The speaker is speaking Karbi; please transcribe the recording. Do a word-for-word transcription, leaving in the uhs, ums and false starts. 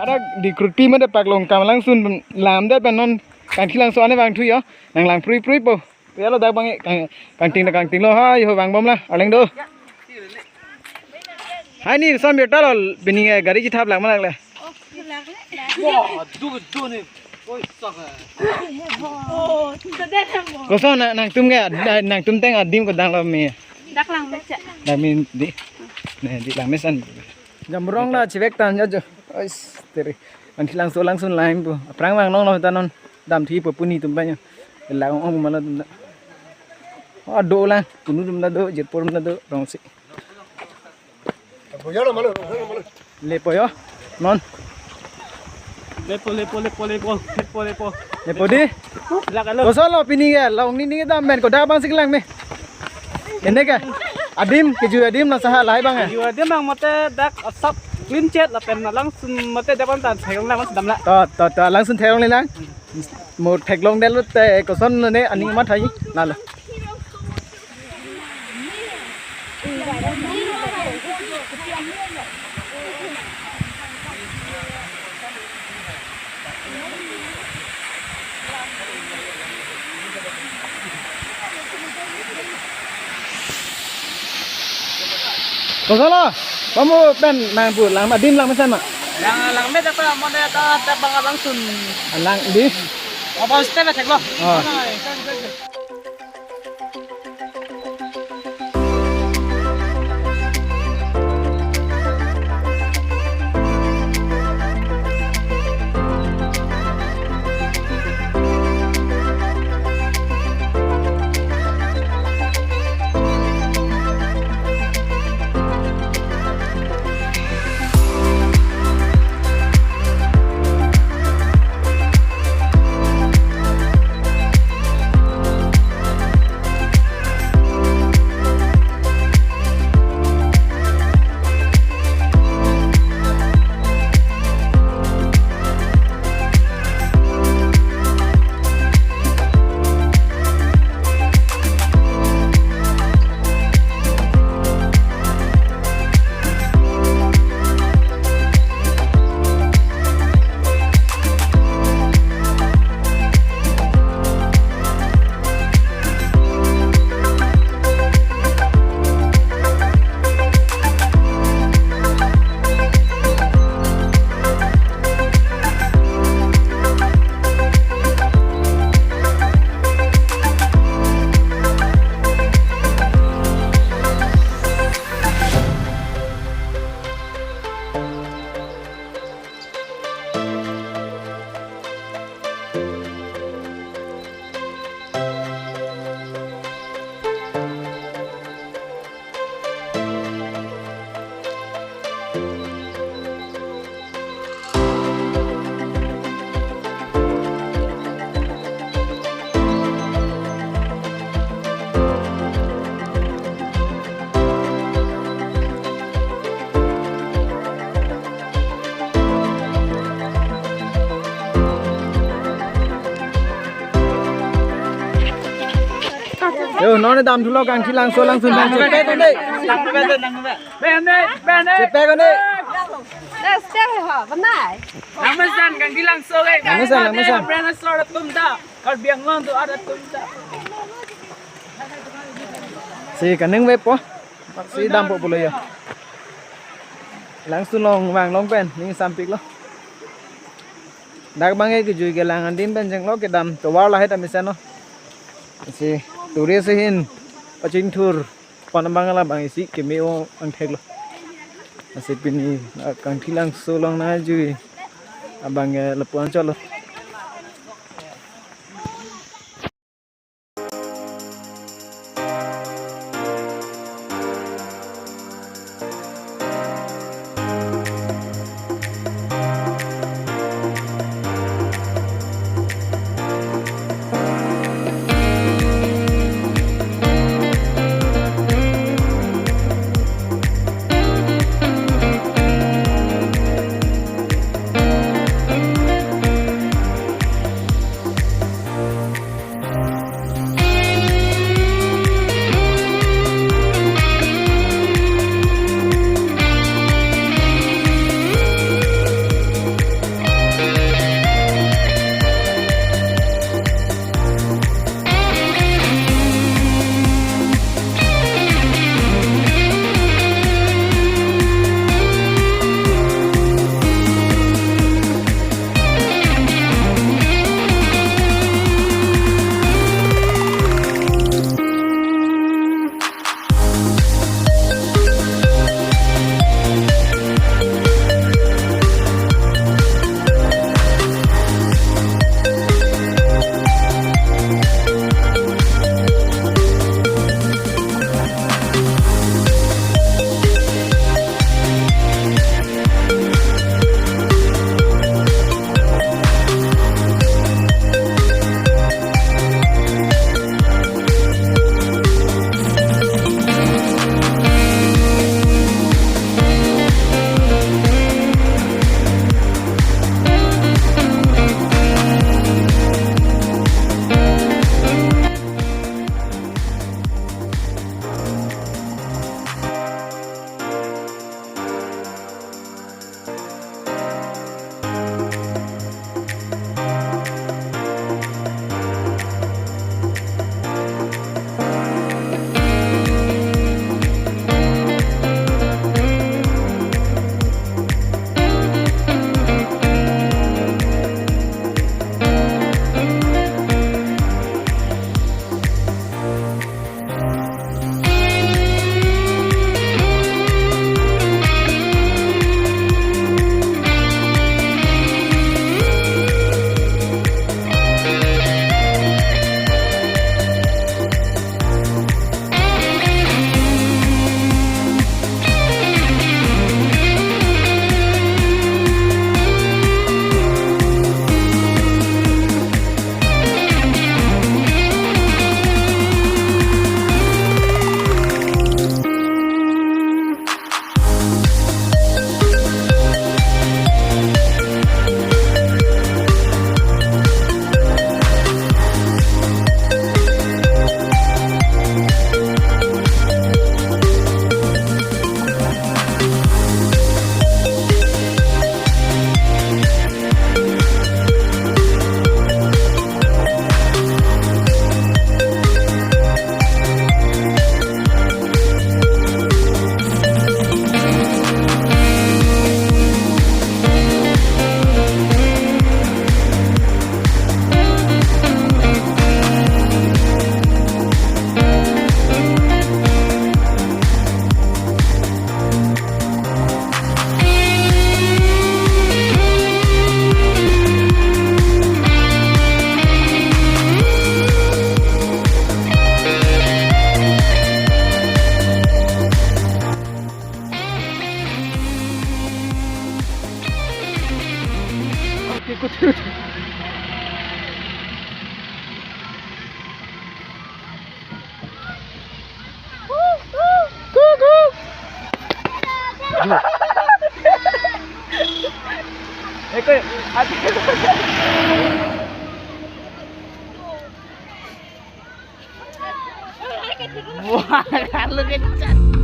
Dak Dikrutpi mate Paklong kam langsun lam det pen non Kangthilangso ane vangthu yo. Nang lang prui prui po. Pu ya lo dak bang kang, kangting na kangting lo ha yo vangbom la arleng do. Hai ni son birta lo pini gari chithap lang malak le. Wah, du du ni. Oi, sak. Koson na, nangtum ke, nangtum teng adim ko dang lo me. Dak lang me cha. Dak me di. Ne di lang me san. Jamrong na chivek tan ya jo. Oi, teri. Kangthilangso langsun lain pu. Aphrang vang nong lo ta non. Damthu po puni atum banyo. Lang ong ong ma lo atum ta. Oh, do lang. Kunu atum ta do, Jirpo atum ta do, rongsi. Lepo yo, non. Lepo, lepo, lepo, lepo, lepo, lepo. Lepo di. Lak alo. Koson lo pini ke, long ni ni dam men ko dak bang sik lang me. Ene ke. Adim, kejui adim na saha lahai bang ya. Kejui adim bang mate dak asap clean chet lapen na langsun mate dak bang tan thek long lang dam la. To, to, to, langsun thek long le lang. Mo thek long det lo te koson ne aning ma thai na lo. Koson lo, kamu pen nang pu lang adim lang mesen ma? Lang lang me ta mane ta ta bang langsun. Lang di? Apa step thek lo? Oh. Yo, non damthulo Kangthilangso langsun bang chepe kone. Chepe kone. Lang mesan Kangthilangso ke. Lang mesan, lang mesan. Brand store atum ta. Karbi Anglong do ada atum ta. Si kaningve po. Si dampo pulo yo. Langsun long vang long pen ning sampik lo. Dak bang ke kejui kelang adim pen jenglo kedam tovar lahai ta mesen lo. Si tourist ahin pachingthur pon abang labang isi keme-o angthek lo. Lasi pini, ah, Kangthilangso along nangjui abang ke lapu-an chot lo. Eko, ati. Wah, kalau kencang.